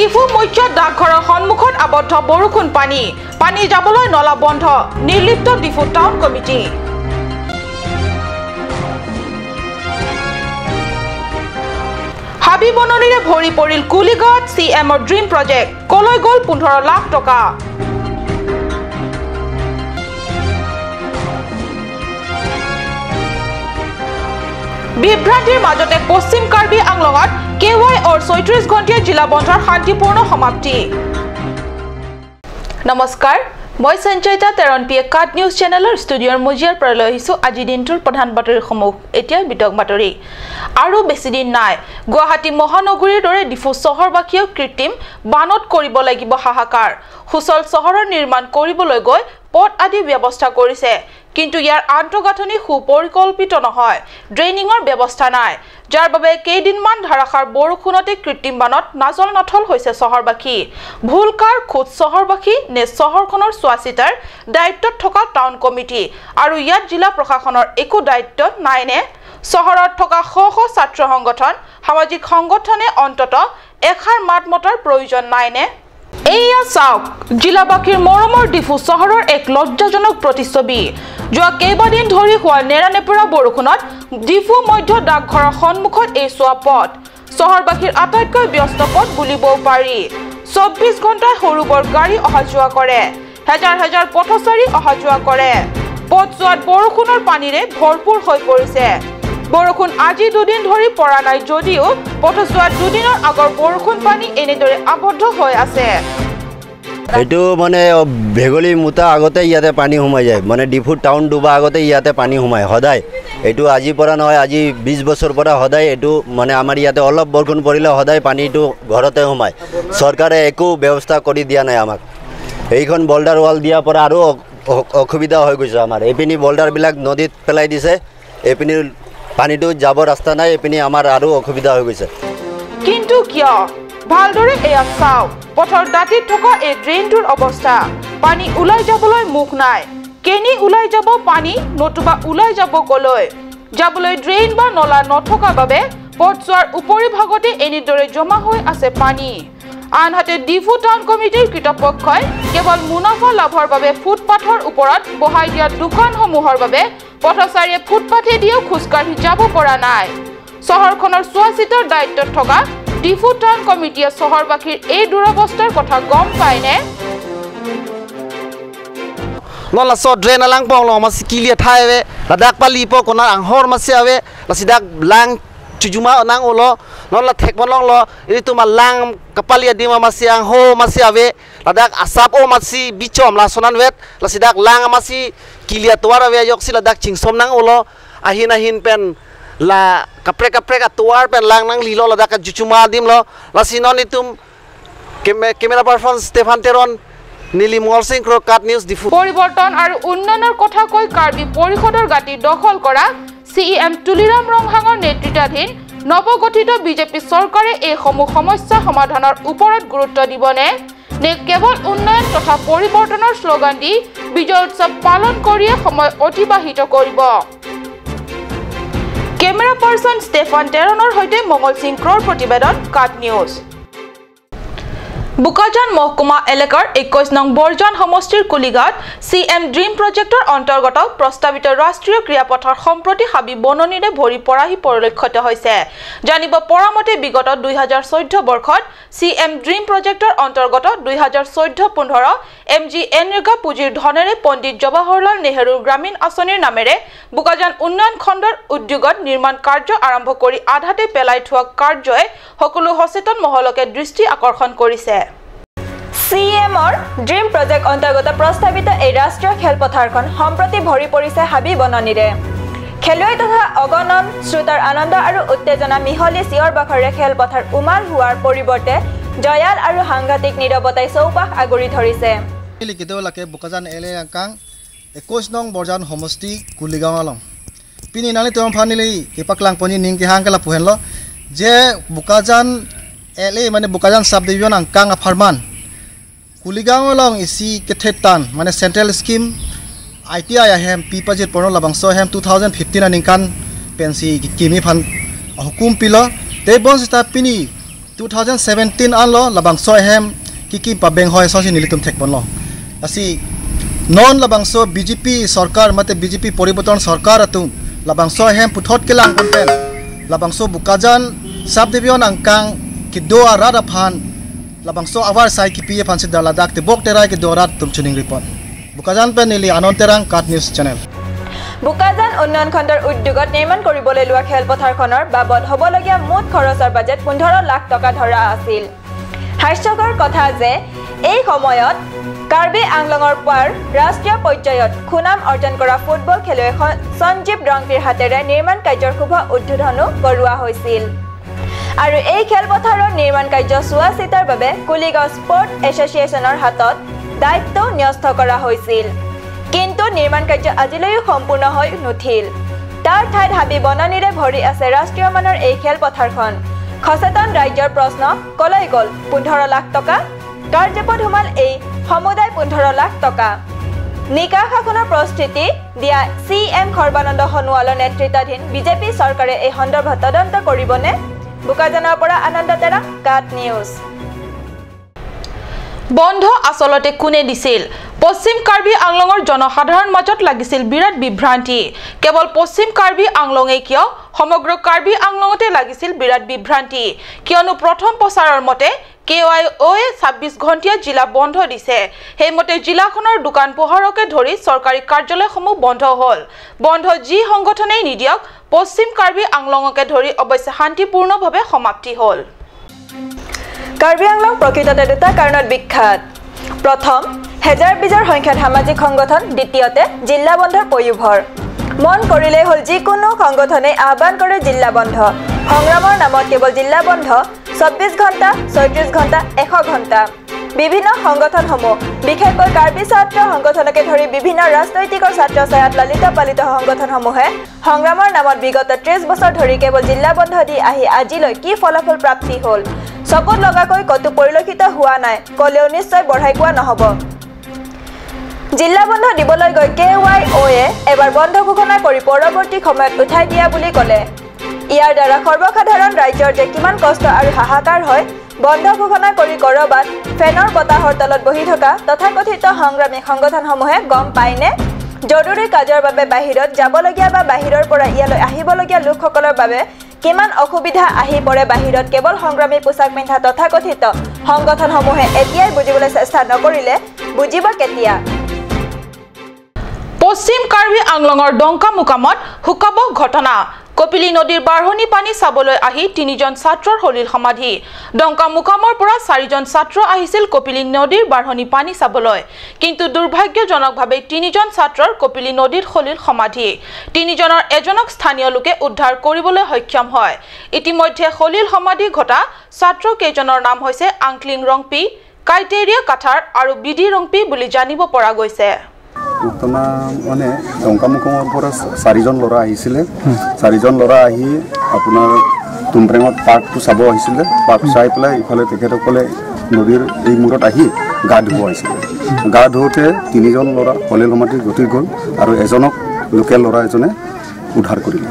ডিফু মধ্য ডাকঘৰৰ সন্মুখত আবদ্ধ বৰষুণ পানী, পানী যাবলৈ নলা বন্ধ, নিৰ্লিপ্ত ডিফু টাউন কমিটি। হাবি বননিৰে ভৰি পৰিল কুলিগাঁৱত চি এমৰ ড্ৰিম প্ৰজেক্ট, কলৈ গ'ল 15 লাখ টকা। বিভ্ৰান্তিৰ মাজতে পশ্চিম কাৰ্বি আংলঙত কে ৱাই অ'ৰ 36 ঘণ্টীয়া জিলা বন্ধৰ শান্তিপূৰ্ণ সমাপ্তি। নমস্কাৰ, মই সঞ্চয়িতা তেৰণ পি কাট নিউজ চেনেলৰ ষ্টুডিঅ'ৰ মজিয়াৰ পৰা লৈ আহিছোঁ আজিৰ দিনটোৰ প্ৰধান বাতৰিসমূহ। এতিয়া বিতং বাতৰি। আৰু বেছিদিন নাই, গুৱাহাটী মহানগৰীৰ দৰে ডিফু চহৰবাসীয়েও কৃত্ৰিম বানত কৰিব লাগিব হাহাকাৰ। সুচল চহৰৰ নিৰ্মাণ কৰিবলৈ গৈ পথ আদি ব্যৱস্থা কৰিছে, কিন্তু ইয়াৰ আন্তঃগাঁথনি সুপৰিকল্পিত নহয়, ড্ৰেইনিঙৰ ব্যৱস্থা নাই, যাৰ বাবে কেইদিনমান ধাৰাসাৰ বৰষুণতে কৃত্ৰিম বানত নাজল নাথল হৈছে চহৰবাসী। ভুল কাৰ খোদ চহৰবাসী নে চহৰখনৰ চোৱাচিতাৰ দায়িত্বত থকা টাউন কমিটি? আৰু ইয়াত জিলা প্ৰশাসনৰ একো দায়িত্ব নাইনে? চহৰত থকা শ শ ছাত্ৰ সংগঠন, সামাজিক সংগঠনে অন্তত এষাৰ মাত মতাৰ প্ৰয়োজন নাইনে? এয়া চাওক জিলাবাসীৰ মৰমৰ ডিফু চহৰৰ এক লজ্জাজনক প্ৰতিচ্ছবি। যোৱা কেইবাদিন ধৰি হোৱা নেৰানেপেৰা বৰষুণত ডিফু মধ্য ডাকঘৰৰ সন্মুখত এই চোৱা পথ চহৰবাসীৰ আটাইতকৈ ব্যস্ত পথ বুলিবও পাৰি। 24 ঘণ্টাই সৰু বৰ গাড়ী অহা যোৱা কৰে, হেজাৰ হেজাৰ পথচাৰী অহা যোৱা কৰে। পথছোৱাত বৰষুণৰ পানীৰে ভৰপূৰ হৈ পৰিছে। বৰষুণ আজি দুদিন ধৰি পৰা নাই যদিও পথছোৱাত দুদিনৰ আগৰ বৰষুণ পানী এনেদৰে আবদ্ধ হৈ আছে। এইটো মানে ভেগলী মুতা আগতে ইয়াতে পানী সোমাই যায়, মানে ডিফু টাউন ডুবা আগতে ইয়াতে পানী সোমায় সদায়। এইটো আজিৰ পৰা নহয়, আজি 20 বছৰ পৰা সদায় এইটো মানে আমাৰ ইয়াতে অলপ বৰষুণ পৰিলে সদায় পানীটো ঘৰতে সোমায়। চৰকাৰে একো ব্যৱস্থা কৰি দিয়া নাই আমাক। এইখন বল্ডাৰ ৱাল দিয়াৰ পৰা আৰু অসুবিধা হৈ গৈছে আমাৰ। এইপিনি বল্ডাৰবিলাক নদীত পেলাই দিছে, এইপিনি পানীটো যাব ৰাস্তা নাই, এইপিনি আমাৰ আৰু অসুবিধা হৈ গৈছে। কিন্তু কিয়? ভালদৰে এয়া চাওক, পথৰ দাঁতিত থকা এই ড্ৰেইনটোৰ অৱস্থা। পানী ওলাই যাবলৈ মুখ নাই, কেনি ওলাই যাব পানী, নতুবা ওলাই যাব কলৈ? যাবলৈ ড্ৰেইন বা নলা নথকা বাবে পথছোৱাৰ উপৰিভাগতে এনেদৰে জমা হৈ আছে পানী। আনহাতে ডিফু টাউন কমিটিৰ কৰ্তৃপক্ষই কেৱল মুনাফা লাভৰ বাবে ফুটপাথৰ ওপৰত বহাই দিয়া দোকানসমূহৰ বাবে পথচাৰীয়ে ফুটপাথেদিও খোজকাঢ়ি যাব পৰা নাই। চহৰখনৰ চোৱাচিতাৰ দায়িত্বত থকা ডিফু টাউন কমিটিয়ে চহৰবাসীৰ এই দুৰৱস্থাৰ কথা গম পায়নে? নলা চ ড্ৰেইন আলাং পং ল মাসি কিলিয়া থাইবে লাদাক পালি প কোনা আংহৰ মাসি আবে লাসিদাক লাং চুজুমা নাং ওলো নলা থেকমা লং ল এই তোমা লাং কপালিয়া দিমা মাসি আং ho মাসি আবে লাদাক আসাপ ও মাসি বিচম লা সোনান ওয়েত লাসিদাক লাং মাসি কিলিয়া তোয়ার আবে yoksi ladak chingsom nang olo ahin ahin pen la kapre kapre ka tuar pen lang nang lilo ladak juchuma dim lo lasinon itum camera person Stefan Teron Nili Mangal Singh Kat news Diphu. পৰিৱৰ্তন আৰু উন্নয়নৰ কথা কৈ কাৰ্বি পৰিষদৰ গাঁতি দখল কৰা C E M Tuliram ৰংহাঙৰ নেতৃত্বাধীন নৱগঠিত বিজেপি চৰকাৰে এইসমূহ সমস্যা সমাধানৰ ওপৰত গুৰুত্ব দিবনে নে কেৱল উন্নয়ন তথা পৰিৱৰ্তনৰ শ্লোগান দি বিজয় উৎসৱ পালন কৰিয়ে সময় অতিবাহিত কৰিব? কেমেৰা পাৰ্চন ষ্টেফান টেৰণৰ সৈতে মঙ্গল সিং ক্ৰৰ প্ৰতিবেদন, কাট নিউজ। বোকাজান মহকুমা এলেকাৰ 21 নং বৰজান সমষ্টিৰ কুলিগাঁৱত চি এম ড্ৰিম প্ৰজেক্টৰ অন্তৰ্গত প্ৰস্তাৱিত ৰাষ্ট্ৰীয় ক্ৰীড়াপথাৰ সম্প্ৰতি হাবি বননিৰে ভৰি পৰাহি পৰিলক্ষিত হৈছে। জানিব পৰা মতে বিগত 2014 বৰ্ষত চি এম ড্ৰিম প্ৰজেক্টৰ অন্তৰ্গত 2014-15 এম জি এনৰেগা পুঁজিৰ ধনেৰে পণ্ডিত জৱাহৰলাল নেহৰুৰ গ্ৰামীণ আঁচনিৰ নামেৰে বোকাজান উন্নয়ন খণ্ডৰ উদ্যোগত নিৰ্মাণ কাৰ্য আৰম্ভ কৰি আধাতে পেলাই থোৱা কাৰ্যই সকলো সচেতন মহলকে দৃষ্টি আকৰ্ষণ কৰিছে। চি এমৰ ড্ৰিম প্ৰজেক্ট অন্তৰ্গত প্ৰস্তাৱিত এই ৰাষ্ট্ৰীয় খেলপথাৰখন সম্প্ৰতি ভৰি পৰিছে হাবি বননিৰে। খেলুৱৈ তথা অগণন শ্ৰোতাৰ আনন্দ আৰু উত্তেজনা মিহলি চিঞৰ বাখৰেৰে খেলপথাৰ উমাল হোৱাৰ পৰিৱৰ্তে জয়াল আৰু সাংঘাতিক নীৰৱতাই চৌপাশ আগুৰি ধৰিছে। বোকাজান এল এ 21 নং বৰজান সমষ্টি কুলিগাঁও আলং পিনি নালি তেওঁ ফানিলি ইপাকলাং পনি নিংকি হাংকেলা পুহেন ল যে বোকাজান এল এ মানে বোকাজান সাব ডিভিজন আংকাং ফারমান কুলিগাঁও লং ইসি কেথেটান মানে সেন্ট্রাল স্কিম আইটিআই আহেম পি পাজির পর্ণ লাবাংস হেম 2015 আনিংকান পেন্সি কিমি ফান হুকুম পিল তে বনসিতা পিনি 2017 an lo labang so hem kiki pa beng hoi so si nilitum thek pon lo asi non labang so BJP সরকার মতে বিজেপি পরিবর্তন সরকার atum labang so hem puthot ke lang pen labang so Bokajan sub division angkang ki do arada phan labang so awar sai ki pie phan si daladak te bok terai ki do rat tum chuning report Bokajan pen nili Anon Terang Kat news channel. Bokajan উন্নয়ন খণ্ডৰ উদ্যোগত নিৰ্মাণ কৰিবলৈ লোৱা খেলপথাৰখনৰ বাবদ হ'বলগীয়া মুঠ খৰচৰ বাজেট 15 লাখ টকা ধৰা আছিল। হাস্যকৰ কথা যে এই সময়ত কাৰ্বি আংলঙৰ পৰা ৰাষ্ট্ৰীয় পৰ্যায়ত সুনাম অৰ্জন কৰা ফুটবল খেলুৱৈ সঞ্জীৱ ৰংপিৰ হাতেৰে নিৰ্মাণ কাৰ্যৰ শুভ উদ্বোধনো কৰোৱা হৈছিল আৰু এই খেলপথাৰৰ নিৰ্মাণ কাৰ্য চোৱা চিতাৰ বাবে কুলিগাঁও স্পৰ্ট এছ'চিয়েশ্যনৰ হাতত দায়িত্ব ন্যস্ত কৰা হৈছিল। কিন্তু নিৰ্মাণ কাৰ্য আজিলৈও সম্পূৰ্ণ হৈ নুঠিল। তাৰ ঠাইত হাবি বননিৰে ভৰি আছে ৰাষ্ট্ৰীয় মানৰ এই খেলপথাৰখন। সচেতন ৰাজ্যৰ প্ৰশ্ন, কলৈ গ'ল 15 লাখ টকা? কাৰ জেপত সোমাল এই সমুদায় 15 লাখ টকা? নিকা শাসনৰ প্ৰস্তুতি দিয়া চি এম সৰ্বানন্দ সোণোৱালৰ নেতৃত্বাধীন বিজেপি চৰকাৰে এই সন্দৰ্ভত তদন্ত কৰিবনে? বোকাজানৰ পৰা আনন্দ তেৰাং, কাট নিউজ। বন্ধ আচলতে কোনে দিছিল? পশ্চিম কাৰ্বি আংলঙৰ জনসাধাৰণ মাজত লাগিছিল বিৰাট বিভ্ৰান্তি। কেৱল পশ্চিম কাৰ্বি আংলঙে কিয়, সমগ্ৰ কাৰ্বি আংলঙতে লাগিছিল বিৰাট বিভ্ৰান্তি। কিয়নো প্ৰথম প্ৰচাৰৰ মতে KYOয়ে 26 ঘণ্টীয়া জিলা বন্ধ দিছে। সেইমতে জিলাখনৰ দোকান পোহাৰকে ধৰি চৰকাৰী কাৰ্যালয়সমূহ বন্ধ হ'ল। বন্ধ যি সংগঠনেই নিদিয়ক, পশ্চিম কাৰ্বি আংলঙকে ধৰি অৱশ্যে শান্তিপূৰ্ণভাৱে সমাপ্তি হ'ল। কাৰ্বি আংলং প্ৰকৃততে দুটা কাৰণত বিখ্যাত। প্ৰথম, হেজাৰ বিজাৰ সংখ্যাত সামাজিক সংগঠন, দ্বিতীয়তে জিলা বন্ধৰ পয়োভৰ। মন কৰিলেই হ'ল যিকোনো সংগঠনে আহ্বান কৰে জিলা বন্ধ। সংগ্ৰামৰ নামত কেৱল জিলা বন্ধ 24 ঘণ্টা, 36 ঘণ্টা, 100 ঘণ্টা। বিভিন্ন সংগঠনসমূহ, বিশেষকৈ কাৰ্বি ছাত্ৰ সংগঠনকে ধৰি বিভিন্ন ৰাজনৈতিকৰ ছাত্ৰ ছায়াত লালিত পালিত সংগঠনসমূহে সংগ্ৰামৰ নামত বিগত 30 বছৰ ধৰি কেৱল জিলা বন্ধ দি আহি আজিলৈ কি ফলাফল প্ৰাপ্তি হ'ল চকুত লগাকৈ ক'তো পৰিলক্ষিত হোৱা নাই ক'লেও নিশ্চয় বঢ়াই কোৱা নহ'ব। জিলা বন্ধ দিবলৈ গৈ KYOয়ে এবাৰ বন্ধ ঘোষণা কৰি পৰৱৰ্তী সময়ত উঠাই দিয়া বুলি ক'লে। ইয়াৰ দ্বাৰা সৰ্বসাধাৰণ ৰাইজৰ যে কিমান কষ্ট আৰু হাহাকাৰ হয়, বন্ধ ঘোষণা কৰি ক'ৰবাত ফেনৰ বতাহৰ তলত বহি থকা তথাকথিত সংগ্ৰামী সংগঠনসমূহে গম পায়নে? জৰুৰী কাজৰ বাবে বাহিৰত যাবলগীয়া বা বাহিৰৰ পৰা ইয়ালৈ আহিবলগীয়া লোকসকলৰ বাবে কিমান অসুবিধা আহি পৰে বাহিৰত কেৱল সংগ্ৰামী পোছাক পিন্ধা তথাকথিত সংগঠনসমূহে এতিয়াই বুজিবলৈ চেষ্টা নকৰিলে বুজিব কেতিয়া? পশ্চিম কাৰ্বি আংলঙৰ ডংকা মুকামত শোকাবহ ঘটনা। কপিলী নদীৰ বাঢ়নী পানী চাবলৈ আহি তিনিজন ছাত্ৰৰ সলিল সমাধি। ডংকা মুকামৰ পৰা চাৰিজন ছাত্ৰ আহিছিল কপিলী নদীৰ বাঢ়নী পানী চাবলৈ, কিন্তু দুৰ্ভাগ্যজনকভাৱে তিনিজন ছাত্ৰৰ কপিলী নদীৰ সলিল সমাধি। তিনিজনৰ এজনক স্থানীয় লোকে উদ্ধাৰ কৰিবলৈ সক্ষম হয়। ইতিমধ্যে সলিল সমাধি ঘটা ছাত্ৰ কেইজনৰ নাম হৈছে আংক্লিং ৰংপি, কাইটেৰিয়া কাথাৰ আৰু বিডি ৰংপি বুলি জানিব পৰা গৈছে। ঘটনা মানে ডংকামুখমৰ পৰা চাৰিজন ল'ৰা আহিছিলে। চাৰিজন ল'ৰা আহি আপোনাৰ তুমপ্ৰেঙত পাৰ্কটো চাব আহিছিলে। পাৰ্ক চাই পেলাই ইফালে তেখেতসকলে নদীৰ এই মূৰত আহি গা ধুব আহিছিলে। গা ধুওঁতে তিনিজন ল'ৰা সলিল সমাধি গতি গ'ল আৰু এজনক লোকেল ল'ৰা এজনে উদ্ধাৰ কৰিলে।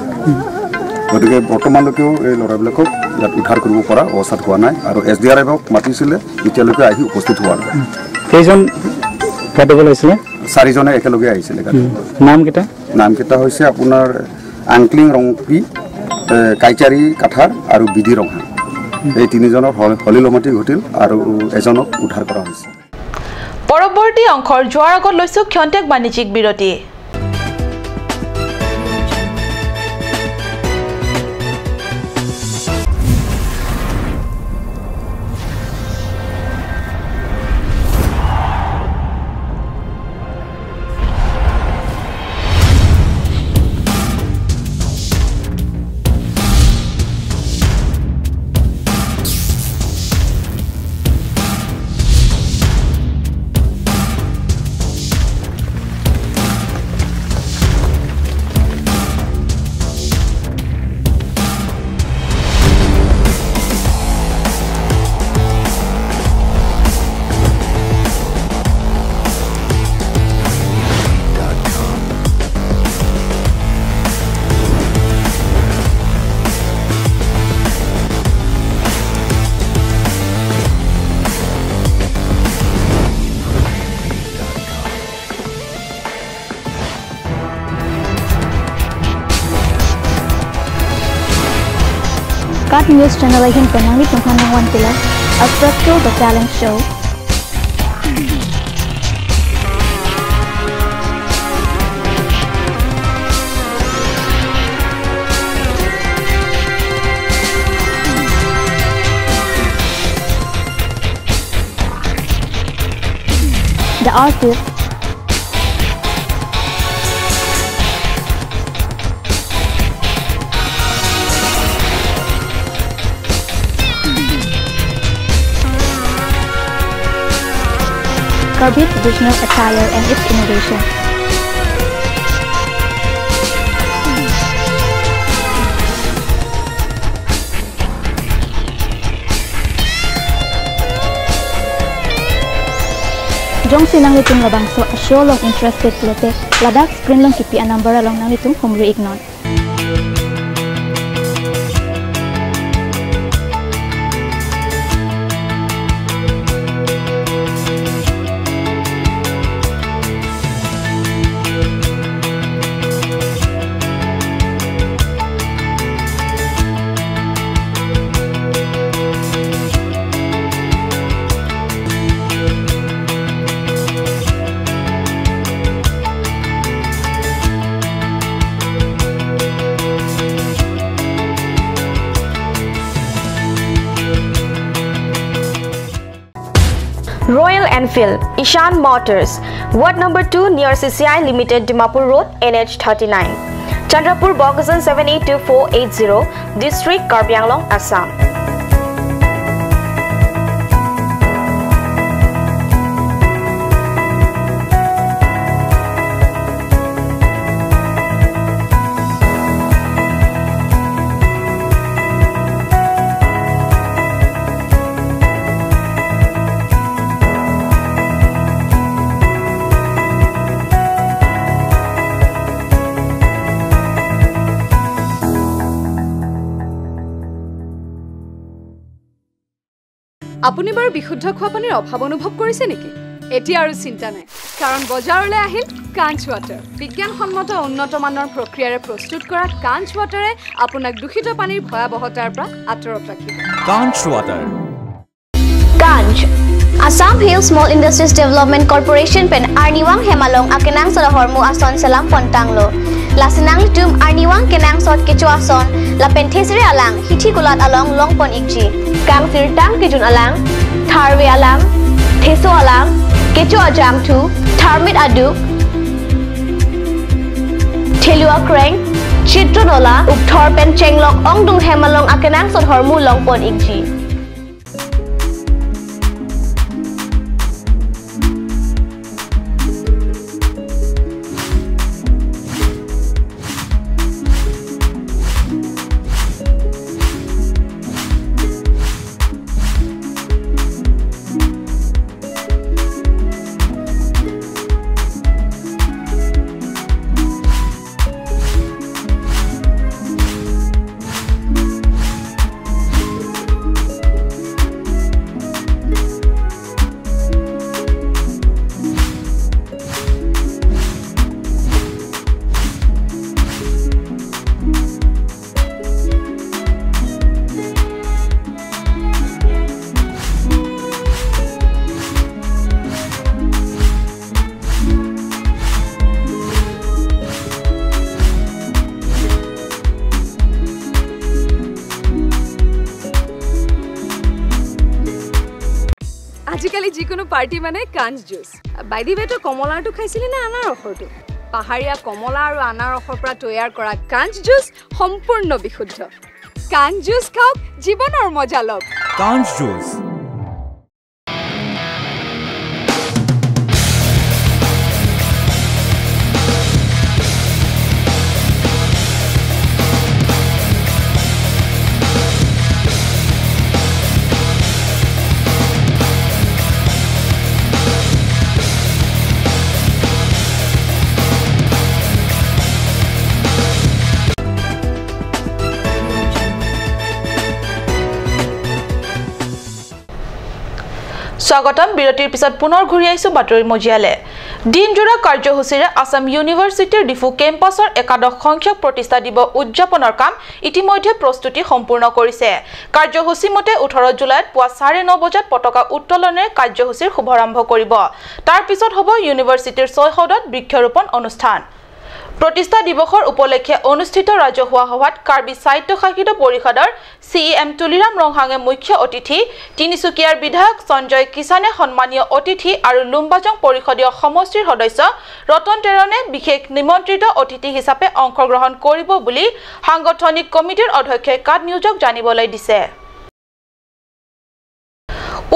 গতিকে বৰ্তমানলৈকেও এই ল'ৰাবিলাকক ইয়াত উদ্ধাৰ কৰিব পৰা অৱস্থাত হোৱা নাই আৰু এছ ডি আৰ এফক মাতিছিলে, এতিয়ালৈকে আহি উপস্থিত হোৱা নাই। কেইজন গা ধুবলৈ আহিছিলে? চাৰিজনে একেলগে আহিছিলে। নামকেইটা? নামকেইটা হৈছে আপোনাৰ আংক্লিং ৰংপি, কাইচাৰী কাথাৰ আৰু বিডি ৰংহা। এই তিনিজনৰ সলিল সমাধি ঘটিল আৰু এজনক উদ্ধাৰ কৰা হৈছে। পৰৱৰ্তী অংশৰ যোৱাৰ আগত লৈছোঁ ক্ষন্তেক বাণিজ্যিক বিৰতি। Cut News Channel hin penang li tung hanang wan pila a Practo the Talent Show. The artist, Karbi traditional attire and its innovation. Jong sinang litung labang so a show long interested lote Ladakh screen long kipi a number along nang litung humri ignon. Royal Enfield, Ishan Motors, Ward number 2 near CCI Limited, Dimapur Road, NH 39, Chandrapur, Bokajan 782480, District Karbi Anglong, Assam. আপুনি বাৰু বিশুদ্ধ খোৱা পানীৰ অভাৱ অনুভৱ কৰিছে নেকি? এতিয়া আৰু চিন্তা নাই, কাৰণ বজাৰলৈ আহিল কাঞ্চ ৱাটাৰ। বিজ্ঞানসন্মত উন্নত মানৰ প্ৰক্ৰিয়াৰে প্ৰস্তুত কৰা কাঞ্চ ৱাটাৰে আপোনাক দূষিত পানীৰ ভয়াৱহতাৰ পৰা আঁতৰত ৰাখিব। Kanch water. Kanch Assam Hill Small Industries Development Corporation pen arniwang hemalong akenang solohormu ason selam pontanglo. Lasinang litum arniwang kenang sot kecho ason lapen thesre alang hithi kulat along long pon ikji. Kang sirtang kijun alang, tharwe alang, theso alang, kecho ajang thu, tharmit aduk, thelua kreng, chitronola, upthor pen chenglok ongdung hemalong akenang sot hormu long pon ikji. আজিকালি যিকোনো party মানে কাঞ্চ juice. By the ৱে, তই কমলাৰটো খাইছিলি নে আনাৰসৰটো? পাহাৰীয়া কমলা আৰু আনাৰসৰ পৰা তৈয়াৰ কৰা কাঞ্চ জুচ সম্পূৰ্ণ বিশুদ্ধ। কাঞ্চ জুচ খাওক, জীৱনৰ মজা লওক। কাঞ্চ জুচ। স্বাগতম। বিৰতিৰ পিছত পুনৰ ঘূৰি আহিছো বাতৰি মজিয়ালে। দিনজোৰা কাৰ্যসূচীৰে আছাম ইউনিভাৰ্চিটিৰ ডিফু কেম্পাছৰ একাদশ সংখ্যক প্ৰতিষ্ঠা দিৱস উদযাপনৰ কাম ইতিমধ্যে প্ৰস্তুতি সম্পূৰ্ণ কৰিছে। কাৰ্যসূচী মতে 18 জুলাইত পুৱা 9:30 বজাত পতাকা উত্তোলনেৰে কাৰ্যসূচীৰ শুভাৰম্ভ কৰিব। তাৰ পিছত হ'ব ইউনিভাৰ্চিটিৰ চৌহদত বৃক্ষৰোপণ অনুষ্ঠান। প্ৰতিষ্ঠা দিৱসৰ উপলক্ষে অনুষ্ঠিত ৰাজহুৱা সভাত কাৰ্বি স্বায়ত্তশাসিত পৰিষদৰ CEM Tuliram ৰংহাঙে মুখ্য অতিথি, তিনিচুকীয়াৰ বিধায়ক সঞ্জয় কিষাণে সন্মানীয় অতিথি আৰু লুম্বাজং পৰিষদীয় সমষ্টিৰ সদস্য ৰতন টেৰণে বিশেষ নিমন্ত্ৰিত অতিথি হিচাপে অংশগ্ৰহণ কৰিব বুলি সাংগঠনিক কমিটিৰ অধ্যক্ষই কাট নিউজক জানিবলৈ দিছে।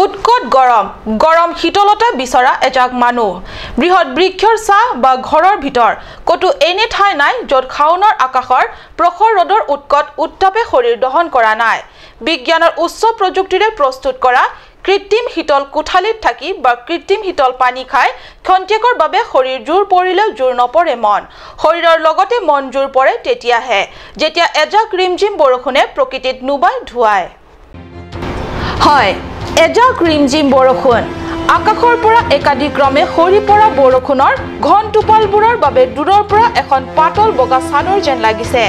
উৎকট গৰম, গৰম শীতলতা বিচৰা এজাক মানুহ, বৃহৎ বৃক্ষৰ ছাঁ বা ঘৰৰ ভিতৰ ক'তো এনে ঠাই নাই য'ত শাওনৰ আকাশৰ প্ৰখৰ ৰ'দৰ উৎকট উত্তাপে শৰীৰ দহন কৰা নাই। বিজ্ঞানৰ উচ্চ প্ৰযুক্তিৰে প্ৰস্তুত কৰা কৃত্ৰিম শীতল কোঠালিত থাকি বা কৃত্ৰিম শীতল পানী খাই ক্ষন্তেকৰ বাবে শৰীৰ জোৰ পৰিলেও জোৰ নপৰে মন। শৰীৰৰ লগতে মন জোৰ পৰে তেতিয়াহে যেতিয়া এজাক ৰিমঝিম বৰষুণে প্ৰকৃতিত নুবাই ধুৱায়। হয়, এজাক ৰিমঝিম বৰষুণ, আকাশৰ পৰা একাদিক্ৰমে সৰি পৰা বৰষুণৰ ঘন টোপালবোৰৰ বাবে দূৰৰ পৰা এখন পাতল বগা চাদৰ যেন লাগিছে।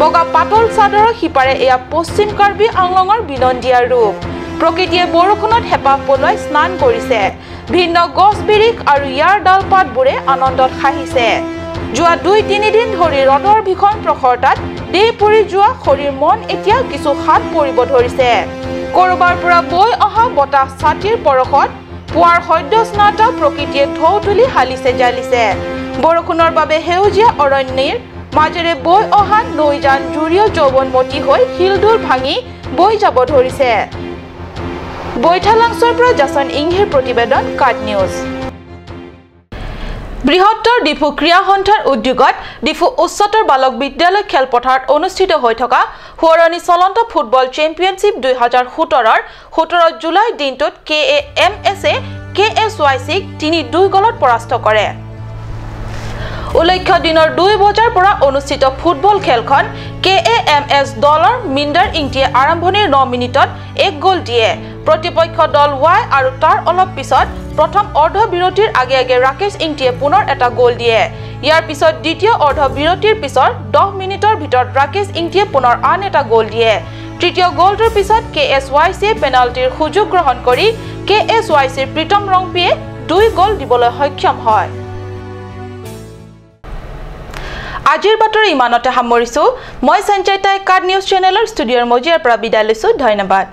বগা পাতল চাদৰৰ সিপাৰে এয়া পশ্চিম কাৰ্বি আংলঙৰ বিনন্দীয়া ৰূপ। প্ৰকৃতিয়ে বৰষুণত হেঁপাহ পলুৱাই স্নান কৰিছে। ভিন্ন গছ বিৰিখ আৰু ইয়াৰ ডাল পাতবোৰে আনন্দত হাঁহিছে। যোৱা 2-3 দিন ধৰি ৰ'দৰ ভীষণ প্ৰখৰতাত দেহ পুৰি যোৱা শৰীৰ মন এতিয়া কিছু হাত পৰিব ধৰিছে। কৰবাৰ পৰা বৈ অহা বতাহ ছাতিৰ পৰশত পুৱাৰ সদ্যস্নাতা প্ৰকৃতিয়ে ঢৌ তুলি হালিছে জালিছে। বৰষুণৰ বাবে সেউজীয়া অৰণ্যৰ মাজেৰে বৈ অহা নৈ জান জুৰিও যৌৱনমতী হৈ শিলদুল ভাঙি বৈ যাব ধৰিছে। বৈঠালাংছৰ পৰা জাছন ইংহিৰ প্ৰতিবেদন, কাট নিউজ। বৃহত্তৰ ডিফু ক্ৰীড়া সন্থাৰ উদ্যোগত ডিফু উচ্চতৰ বালক বিদ্যালয় খেলপথাৰত অনুষ্ঠিত হৈ থকা সোঁৱৰণী চলন্ত ফুটবল চেম্পিয়নশ্বিপ 2017ৰ 17 জুলাই দিনটোত KAMS-এ KSYC-ক 3-2 গলত পৰাস্ত কৰে। উল্লেখ্য, দিনৰ 2 বজাৰ পৰা অনুষ্ঠিত ফুটবল খেলখন KAMS দলৰ মিণ্ডাৰ ইংটিয়ে আৰম্ভণিৰ 9 মিনিটত 1 গ'ল দিয়ে। প্ৰতিপক্ষ দল ৱাই আৰু তাৰ অলপ পিছত প্ৰথম অৰ্ধবিৰতিৰ আগে আগে ৰাকেশ ইংটিয়ে পুনৰ এটা গ'ল দিয়ে। ইয়াৰ পিছত দ্বিতীয় অৰ্ধবিৰতিৰ পিছত 10 মিনিটৰ ভিতৰত ৰাকেশ ইংটিয়ে পুনৰ আন এটা গ'ল দিয়ে। তৃতীয় গ'লটোৰ পিছত KSYC-য়ে পেনাল্টিৰ সুযোগ গ্ৰহণ কৰি KSYC-ৰ প্ৰীতম ৰংপিয়ে 2 গ'ল দিবলৈ সক্ষম হয়। আজিৰ বাতৰি ইমানতে সামৰিছো। মই সঞ্চয়তাই কাট নিউজ চেনেলৰ ষ্টুডিঅ'ৰ মজিয়াৰ পৰা বিদায় লৈছো। ধন্যবাদ।